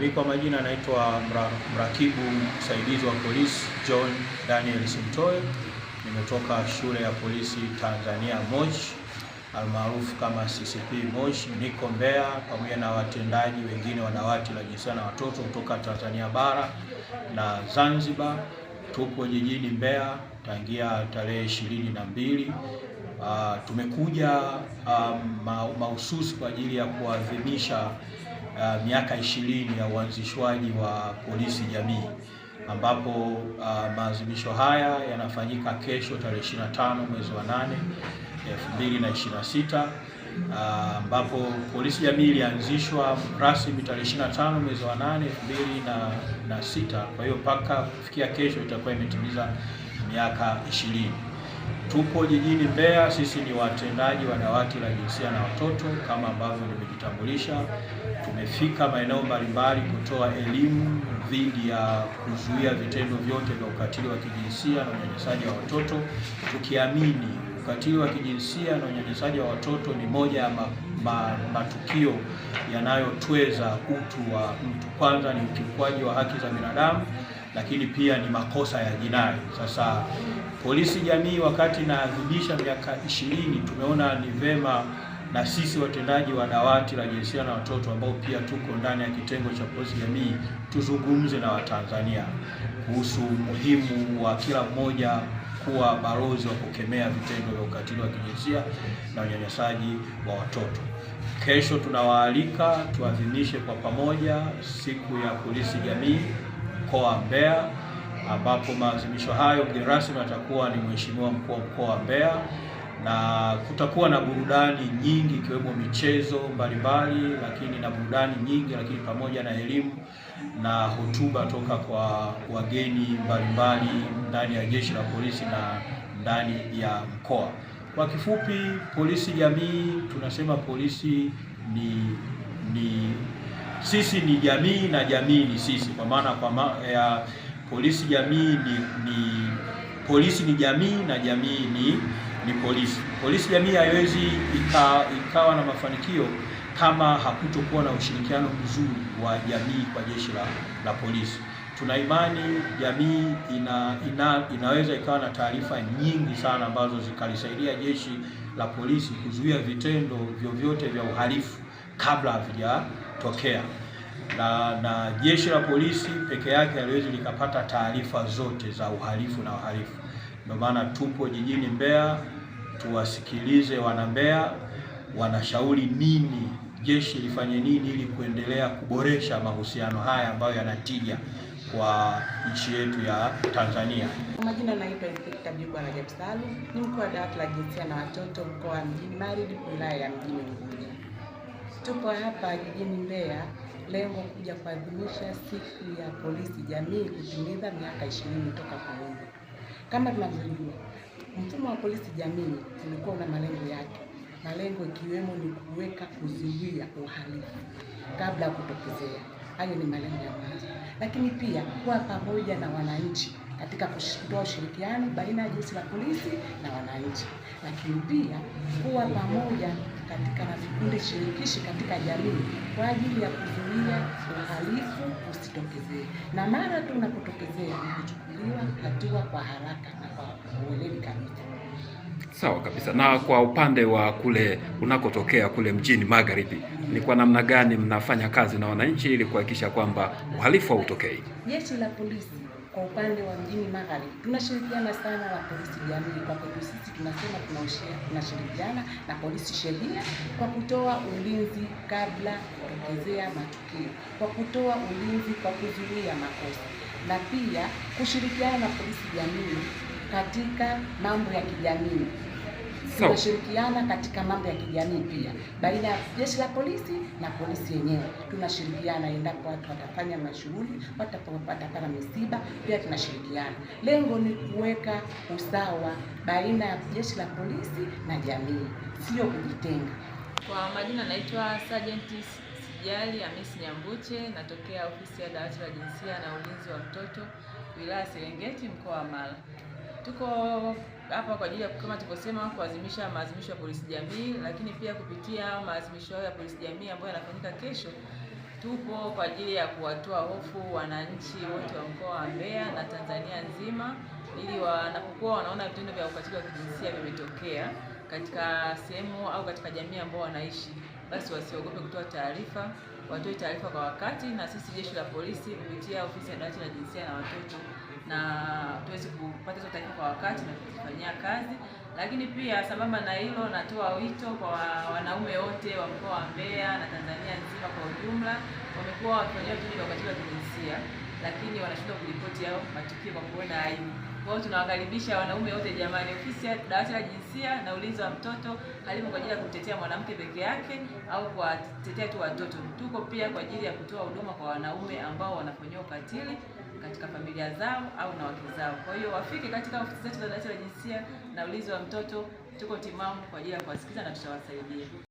Mimi kwa majina naitwa mrakibu msaidizi wa polisi John Daniel Simtoe. Nimetoka shule ya polisi Tanzania Moshi almaarufu kama CCP Moshi. Niko Mbeya pamoja na watendaji wengine wa dawati la jinsia na watoto kutoka Tanzania bara na Zanzibar. Tupo jijini Mbeya tangia tarehe 22. Tumekuja mahususi kwa ajili ya kuadhimisha miaka 20 ya uanzishwaji wa polisi jamii, ambapo maadhimisho haya yanafanyika kesho tarehe 25 mwezi wa 8 2026, ambapo polisi jamii ilianzishwa rasmi tarehe 25 mwezi wa 8 2006. Kwa hiyo mpaka kufikia kesho itakuwa imetimiza miaka 20. Tupo jijini Mbeya, sisi ni watendaji wa dawati la jinsia na watoto kama ambavyo nimejitambulisha. Tumefika maeneo mbalimbali kutoa elimu dhidi ya kuzuia vitendo vyote vya ukatili wa kijinsia na unyanyasaji wa watoto, tukiamini ukatili wa kijinsia na unyanyasaji wa watoto ni moja ya matukio yanayotweza utu wa mtu. Kwanza ni ukiukwaji wa haki za binadamu, lakini pia ni makosa ya jinai. Sasa polisi jamii wakati inaadhimisha miaka 20, tumeona ni vema na sisi watendaji wa dawati la jinsia na watoto ambao pia tuko ndani ya kitengo cha polisi jamii tuzungumze na Watanzania kuhusu umuhimu wa kila mmoja kuwa balozi wa kukemea vitendo vya ukatili wa kijinsia na unyanyasaji wa watoto. Kesho tunawaalika tuadhimishe kwa pamoja siku ya polisi jamii mkoa wa Mbeya, ambapo maadhimisho hayo mgeni rasmi atakuwa ni Mheshimiwa Mkuu wa Mkoa wa Mbeya, na kutakuwa na burudani nyingi ikiwemo michezo mbalimbali, lakini na burudani nyingi, lakini pamoja na elimu na hotuba toka kwa wageni mbalimbali ndani ya jeshi la polisi na ndani ya mkoa. Kwa kifupi, polisi jamii, tunasema polisi ni sisi ni jamii na jamii ni sisi, kwa maana ya polisi jamii ni polisi ni jamii na jamii ni polisi. Polisi jamii haiwezi ikawa na mafanikio kama hakutokuwa na ushirikiano mzuri wa jamii kwa jeshi la polisi. Tuna imani jamii inaweza ikawa na taarifa nyingi sana ambazo zikalisaidia jeshi la polisi kuzuia vitendo vyovyote vya uhalifu kabla havijatokea. Na jeshi la polisi peke yake haliwezi likapata taarifa zote za uhalifu na wahalifu. Ndio maana tupo jijini Mbeya tuwasikilize wana Mbeya wanashauri nini, jeshi lifanye nini ili kuendelea kuboresha mahusiano haya ambayo yanatija kwa nchi yetu ya Tanzania. Kwa majina naitwa Inspekta Bigwa Rajab Salum, ni mkuu wa dawati la jinsia na watoto mkoa wa Mjini Magharibi, wilaya ya Mjini Unguja. Tupo hapa jijini Mbeya, lengo kuja kuadhimisha siku ya polisi jamii kutimiza miaka 20 toka kuundwa. Kama tunavyojua, mfumo wa polisi jamii ulikuwa una malengo yake, malengo ikiwemo ni kuweka kuzuia uhalifu kabla ya kutokezea. Hayo ni malengo ya mwanzo, lakini pia kuwa pamoja na wananchi katika kutoa ushirikiano baina ya jeshi la polisi na wananchi, lakini pia kuwa pamoja katika na vikundi shirikishi katika jamii kwa ajili ya kuzuia uhalifu usitokezee, na mara tu unapotokezea ni kuchukuliwa hatua kwa haraka na kwa uweledi kabisa. Sawa kabisa. Na kwa upande wa kule unakotokea kule Mjini Magharibi, ni kwa namna gani mnafanya kazi na wananchi ili kuhakikisha kwamba uhalifu hautokei? Jeshi la polisi kwa upande wa Mjini Magharibi tunashirikiana sana na polisi jamii. Kwa kwetu sisi tunasema tunashirikiana na polisi sheria kwa kutoa ulinzi kabla kutokezea matukio, kwa kutoa ulinzi kwa kuzuia makosa, na pia kushirikiana na polisi jamii katika mambo ya kijamii. Tunashirikiana katika mambo ya kijamii pia baina ya jeshi la polisi na polisi yenyewe tunashirikiana. Endapo watu watafanya mashughuli, watapata misiba, pia tunashirikiana. Lengo ni kuweka usawa baina ya jeshi la polisi na jamii, sio kujitenga. Kwa majina naitwa Sergeant Sijali Hamisi Nyambuche, natokea ofisi ya dawati la jinsia na ulinzi wa mtoto wilaya Serengeti, mkoa wa Mara. Tuko hapa kwa ajili ya kama tulivyosema kuadhimisha maadhimisho ya polisi jamii, lakini pia kupitia maadhimisho hayo ya polisi jamii ambayo yanafanyika kesho, Tupo kwa ajili ya kuwatoa hofu wananchi wote wa mkoa wa Mbeya na Tanzania nzima, ili wanapokuwa wanaona vitendo vya ukatili wa kijinsia vimetokea katika sehemu au katika jamii ambao wanaishi, basi wasiogope kutoa taarifa, watoe taarifa kwa wakati, na sisi Jeshi la Polisi kupitia ofisi ya dawati la jinsia na watoto na tuweze kupata hizo taarifa kwa wakati na kuzifanyia kazi. Lakini pia sambamba na hilo, natoa wito kwa wanaume wote wa mkoa wa Mbeya na Tanzania nzima kwa ujumla, wamekuwa wakifanyiwa vitendo vya ukatili wa kijinsia lakini wanashindwa kuripoti yao matukio kwa kuona aibu. Kwa hiyo tunawakaribisha wanaume wote jamani, ofisi ya dawati la jinsia na ulinzi wa mtoto halipo kwa ajili ya kumtetea mwanamke peke yake au kuwatetea tu watoto. Tuko pia kwa ajili ya kutoa huduma kwa wanaume ambao wanafanyiwa ukatili katika familia zao au na wake zao. Kwa hiyo wafike katika ofisi zetu za dawati la jinsia na ulinzi wa mtoto, tuko timamu kwa ajili ya kuwasikiza na tutawasaidia.